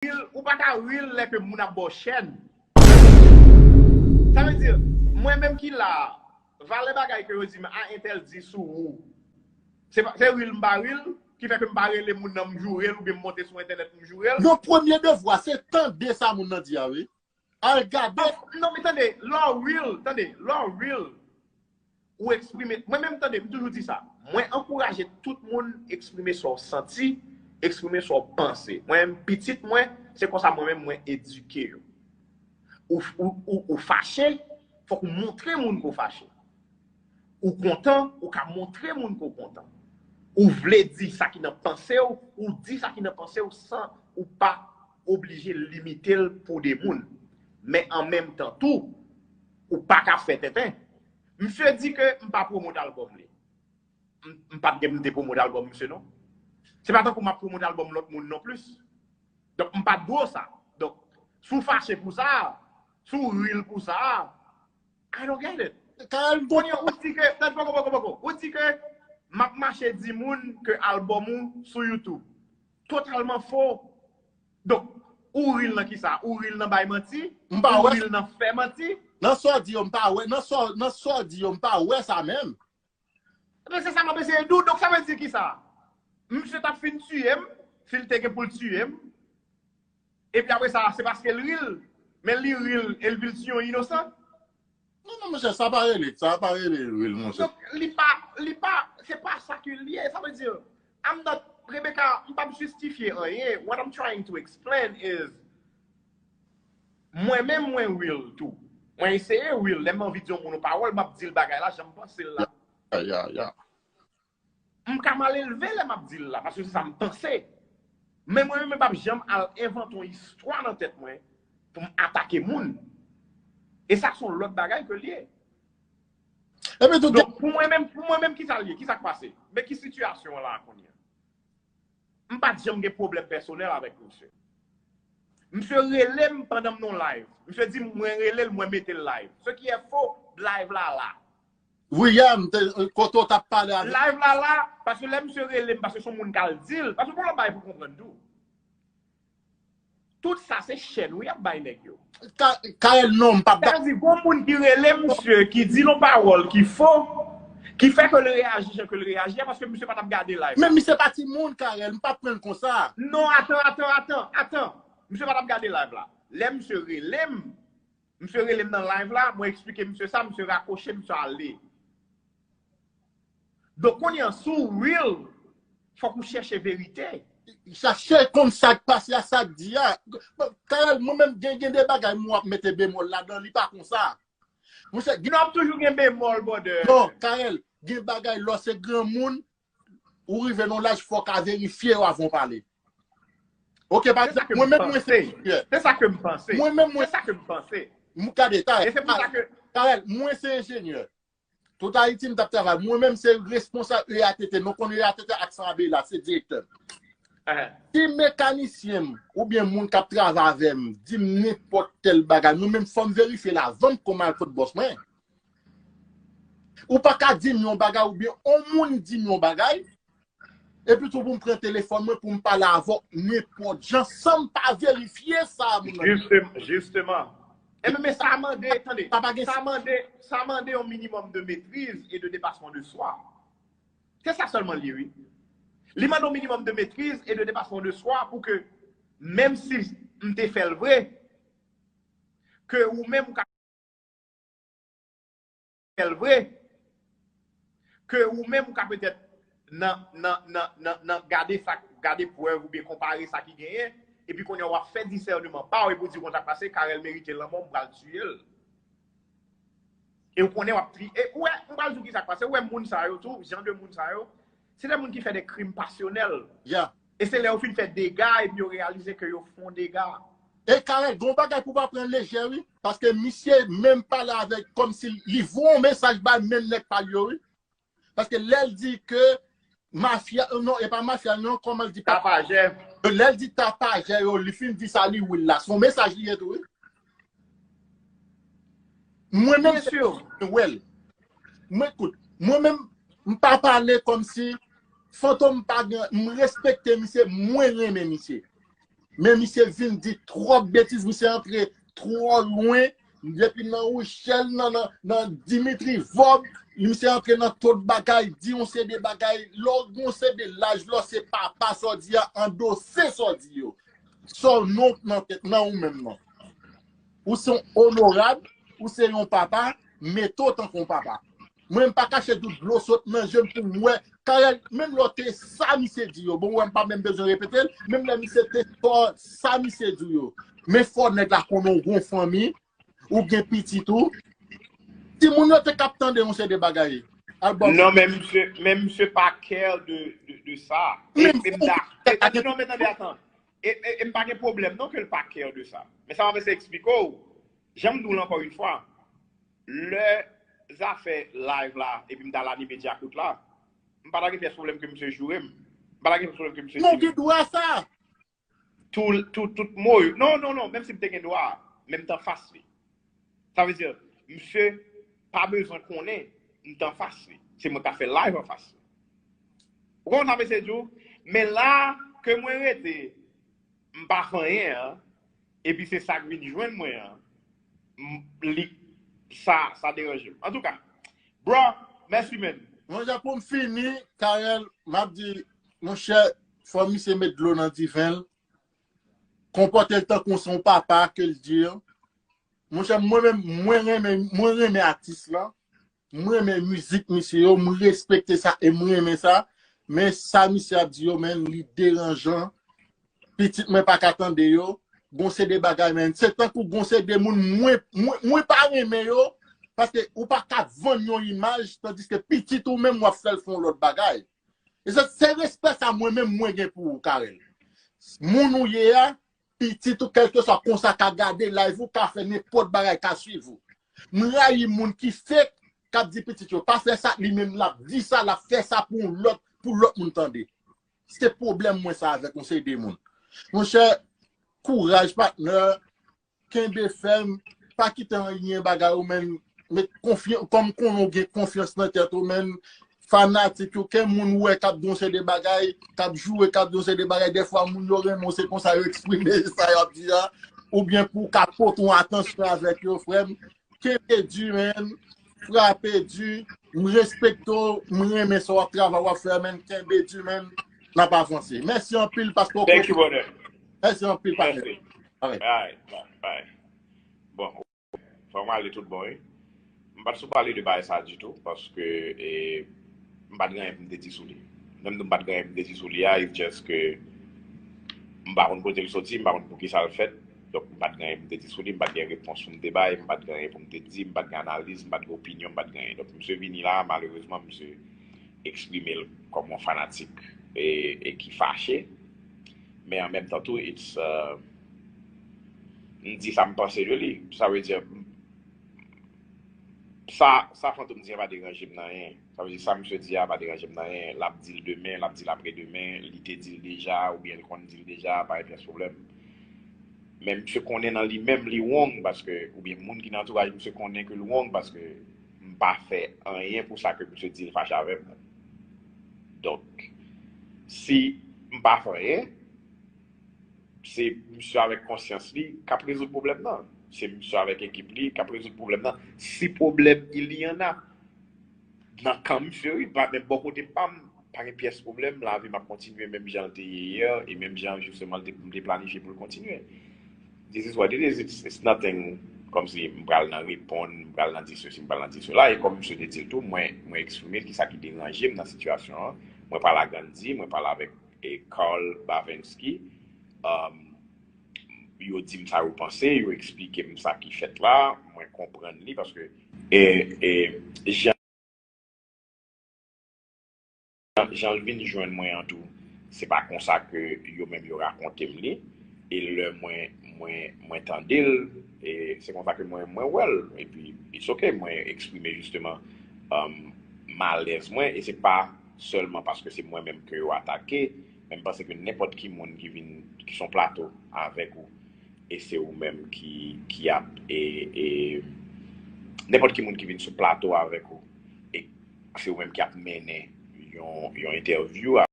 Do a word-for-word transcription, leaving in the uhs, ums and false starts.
real, ou pa ka real lè ke moun ap ba w chèn. Sa vle di, mwen menm ki la, valè bagay ke yo di m, a, entèl di sou ou. Se pa, se real m pa real, ki fè ke m pa rele moun nan m joure l oubyen m monte sou entènèt m joure l. Yon premye devwa, se tande sa moun nan di a, wi. Al gade. Non, non, men tande, lè w real, tande, lè w real, ou eksprime. Mwen menm, tande, m toujou di sa. Mwen ankouraje tout moun eksprime sa w santi, eksprime sa w panse. Mwen menm, pitit mwen, se konsa mwen menm, mwen edike yo. Ou, ou, ou, ou fache, fòk ou montre moun ke w fache. Ou kontan, ou ka montre moun ke w kontan. Ou vle di sa ki nan panse w, ou di sa ki nan panse w san ou pa oblije limite l pou de moun. Men an menm tan tou, ou pa ka fè tenten. Misye di ke m pa pwomot albòm li. M, m pa t gen pou m te pwomot albòm misye non. Se pa tankou m ap pwomot albòm lòt moun non plis. Donk, m pa t dwe w sa. Donk, si w fache pou sa, si w real pou sa, I don't get it. Kounye a, ou di ke, tann, poko, poko, poko. Ou di ke m ap mache di moun ke albòm ou sou YouTube. Totalman fo. Donk, ou real nan kisa? Ou real nan bay manti? M pa wè. Ou real nan fè manti? Nan sa w di yo, m pa wè. Nan sa, nan sa w di yo, m pa wè sa menm. Men se sa m ap eseye di w. Donk, sa vle di kisa? Misye t ap fin tiye m, si l te gen pou l tiye m. Epi apre sa, se paske l real, men li real, e l vin tiye yon inosan. Non, non, monchè, sa pa rele, sa pa rele real, monchè. Donk, li pa, li pa, se pa sa ke l ye. Sa vle di, I'm not, Rebecca, m p ap jistifye anyen. What I'm trying to explain is, mwen menm, mwen real tou. Mwen eseye real. Lè m anvi di yon moun yon pawòl, m ap di l bagay la, jan m panse l la. Ya, ya, ya. M ka mal elve lè m ap di l la, paske se sa m panse. Men mwen menm, m p ap janm al envante yon istwa nan tèt mwen pou m atake moun. E sa se yon lòt bagay ke l ye. Epi tou, donk, pou mwen menm, pou mwen menm, kisa l ye? Kisa k pase? Men ki sitiyasyon an la kounye a? M pa t janm gen pwoblèm pèsonèl avèk misye. Misye rele m pandan m nan live. Misye di m mwen rele l, mwen mete l live. Ce qui est faux, live la la. William, te, kote w t ap pale avèk. Live la la, paske lè misye rele m, paske se yon moun k al di l, paske bon lòt bagay pou konprann tou. Tout sa se chèn wi y ap bay nèg yo. Ka-, Kael, non, m p ap. Sa vle di, gon moun ki rele misye, ki di l yon pawòl ki fo, ki fè ke l reyaji jan ke l reyaji a, paske misye pa t ap gade live la. Men misye pa timoun, Kael, m p ap pran l konsa. Non, atan, atan, atan, atan. Misye pa t ap gade live la. Lè misye rele m, misye rele m nan live la, mwen eksplike misye sa, misye rakwoche, misye ale. Donk, kounye a, si w real, fòk ou chèche verite. Chache konn sa k pase a, sa k di a. Kael, mwen menm, gen, gen de bagay mwen ap mete bemòl ladan, li pa konsa. Monchè, gen. Non, ap toujou gen bemòl, brother. Non, Kael, gen bagay lè w se granmoun, ou rive nan laj, fò w ka verifye yo avan w pale. Oke, pa egzanp, mwen menm, mwen se enjenyè. Se sa ke m panse. Mwen menm, mwen. Se sa ke m panse. M gade, Kael. E se pou sa ke. Kael, mwen se enjenyè. Tout Ayiti, m t ap travay. Mwen menm, se responsab E A T T. Nou konn E A T T, Accent Abela, se direktè m. Si mekanisyen m oubyen moun k ap travay avè m di m nenpòt tèl bagay, mwen menm, fò m verifye l avan m kòmanse al kot bòs mwen. Ou pa ka di m yon bagay oubyen yon moun di m yon bagay, epi tou pou m pran telefòn mwen pou m pale avè w nenpòt jan san m pa verifye sa moun nan. Jistem-, jisteman. E men, men sa mande, tande, sa mande, sa mande yon minimòm de maîtrise et de dépassement de soi. Se sa sèlman l ye, wi. Li mande yon minimòm de maîtrise et de dépassement de soi pou ke, menm si m te fè l vre, ke ou menm ou ka fè l vre, ke ou menm ou ka petèt nan, nan, nan, nan, nan gade sa, gade prèv oubyen konpare sa ki genyen, epi kounye a w ap fè disèneman pa w epi w di konsa k pase, Carel merite lanmò, m pral tiye l. E w konnen w ap tri-, e ou wè, m pral di w kisa k pase, ou wè moun sa yo tou, jan de moun sa yo, se de moun ki fè de krim pasyonèl. E se lè yo fin fè dega epi yo reyalize ke yo fè yon dega. E Carel, gon bagay pou pa pran lejè, wi. Paske misye menm pale avèk, kòmsi li voye yon mesaj bay menm nèg pa l yo, wi. Paske lè l di ke mafya, non, e pa mafya, non, kòman l di pa. Tapajè. Lè l di tapajè yo, li fin di sa, li wi l la. Se yon mesaj li ye tou, wi. Mwen menm, se, mwen, kout, mwen menm, m pa pale kòmsi Fantom pa gen, m respekte misye, mwen renmen misye. Men misye vin di twòp betiz, misye antre twò lwen. Depi nan Rochelle, nan, nan, nan Dimitri Vorbe, misye antre nan tout bagay, di yon seri de bagay. Lè w gen yon seri de laj, lè w se papa, sa w di a, andose sa w di yo. Sa w non nan tèt nan ou menm nan. Ou se yon onorab, ou se yon papa, mete w tankou yon papa. Mwen, m pa kache dout dlo sot nan je m pou m wè. Carel, menm lè w te sa misye di yo, bon, wè, m pa menm bezwen repete l, menm lè misye te fò sa misye di yo. Men fò nèg la konnen w gon fanmi, ou gen pitit ou. Timoun yo te k ap tande yon seri de bagay. Al bò. Non, men misye, men misye pa care de, de, de sa. E, Men e m da- e, e, non, men tande, atan. E, e, e m pa gen pwoblèm non ke l pa care de sa. Men sa m ap eseye eksplike w. Jan m di w l ankò yon fwa, lè zafè live la, epi m t al anime Djakout la, m pa ta gen pyès pwoblèm ke misye joure m. M pa ta gen pyès pwoblèm ke misye Non, tire gen dwa sa. Tout, tout, tout mo yo. Non, non, non, menm si m te gen dwa, men m t anfas li. Sa vle di, misye pa bezwen konnen m t anfas li. Se mwen k ap fè live anfas li. Ou konprann sa mesye di w? Men la ke mwen rete, m pa fè anyen an, epi se sa k vin jwenn mwen an, m- li, sa, sa deranje m. Antouka, bro, mèsi, man. Monchè, pou m fini, Carel, m ap di, monchè, fò misye met dlo nan diven l. Konpòte l tankou se yon papa ke l di. Monchè, mwen menm, mwen renmen, mwen renmen atis lan. Mwen renmen mizik misye yo, mwen respekte sa e mwen renmen sa. Men sa misye ap di yo, men li deranjan. Pitit mwen pa ka tande yo. Gon seri de bagay, men se tankou gon seri de moun mwen, mwen, mwen pa renmen yo. Paske ou pa ka vann yon imaj, tandiske pitit ou menm w ap fè l fè yon lòt bagay. E se, se respè sa mwen menm mwen gen pou ou, Carel. Moun ou ye a, pitit ou, kèlkeswa konsa ka gade live ou, ka fè nenpòt bagay, ka swiv ou. M rayi moun ki fake, k ap di pitit yo, pa fè sa, li menm l ap di sa, l ap fè sa pou yon lòt, pou lòt moun tande. Se pwoblèm mwen sa avèk yon seri de moun. Monchè, kouraj, patnè, kenbe fèm, pa kite anyen bagay ou, men, met konfyans, kòm konnen w gen konfyans nan tèt ou, men, fanatik yo, ke moun wè k ap di yon seri de bagay, k ap joure, k ap di yon seri de bagay, dèfwa moun yo renmen w, se konsa yo eksprime sa y ap di a, oubyen pou w ka pote yon atansyon avèk yo, frè m. Kenbe di, men, frape di, m respekte w, m renmen sa w ap travay w ap fè, men, kenbe di, men, n ap avanse. Mèsi anpil, paske w Thank you, brother. Mèsi anpil, patnè. Mèsi. Alright. Alright, bye, bye. Bon, fò m ale tout bon, wi. M pa t sou pale de bagay sa ditou, paske e, m pa t gen anyen pou m te di sou li. Menm tou m pa t gen anyen pou m te di sou li a, it's just ke m pa konn kote l soti, m pa konn pou ki sa l fèt. Donk, m pa t gen anyen pou m te di sou li, m pa t gen repons pou m te bay, m pa t gen anyen pou m te di, m pa t gen analiz, m pa t gen opinyon, m pa t gen anyen. Donk, misye vini la, malerezman, misye eksprime l kòm yon fanatik e, e ki fache. Men an menm tan tou, it's, uh, m di sa m panse de li. Sa vle di, sa, sa Fantom di a pa deranje m nan anyen. Sa vle di, sa misye di a pa deranje m nan anyen. L ap di l demen, l ap di l apre demen, li te di l deja, oubyen l konn di l deja, pa gen pyès pwoblèm. Men misye konnen nan li menm li wrong, paske, oubyen moun ki nan antouraj misye konnen ke l wrong, paske m pa fè anyen pou sa ke misye di l fache avè m. Donk, si m pa fè anyen, se misye avèk konsyans li k ap rezoud pwoblèm nan. Se misye avèk ekip li k ap rezoud pwoblèm nan. Si pwoblèm il y en a, nan kan misye, wi, pa, men bò kote pa m, pa gen pyès pwoblèm, lavi m ap kontinye menm jan l te ye yè, e menm jan, jisteman, l te, m te planifye pou l kontinye. This is what it is, it's, it's nothing, kòmsi m pral nan reponn, m pral nan di sesi, m pral nan di sela, e kòm misye te di l tou, mwen, mwen eksprime kisa ki deranje m nan sitiyasyon an, mwen pale a Gandhi, mwen pale avèk e Carl Bavenski, um, yo di m sa yo panse, yo eksplike m sa ki fèt la, mwen konprann li, paske e, e, jan, jan l vin jwenn mwen an tou, se pa konsa ke yo menm yo rakonte m li, e lè mwen, mwen, mwen tande l, e se konsa ke mwen, mwen wè l, epi it's ok, mwen eksprime jisteman, um, malèz mwen, e se pa sèlman paske se mwen menm ke yo atake, men m panse ke nenpòt ki moun ki vin, ki son plato avèk ou, e se ou menm ki, ki ap, e, e, nenpòt ki moun ki vin sou plato avèk ou, e se ou menm ki ap mennen yon, yon entèvyou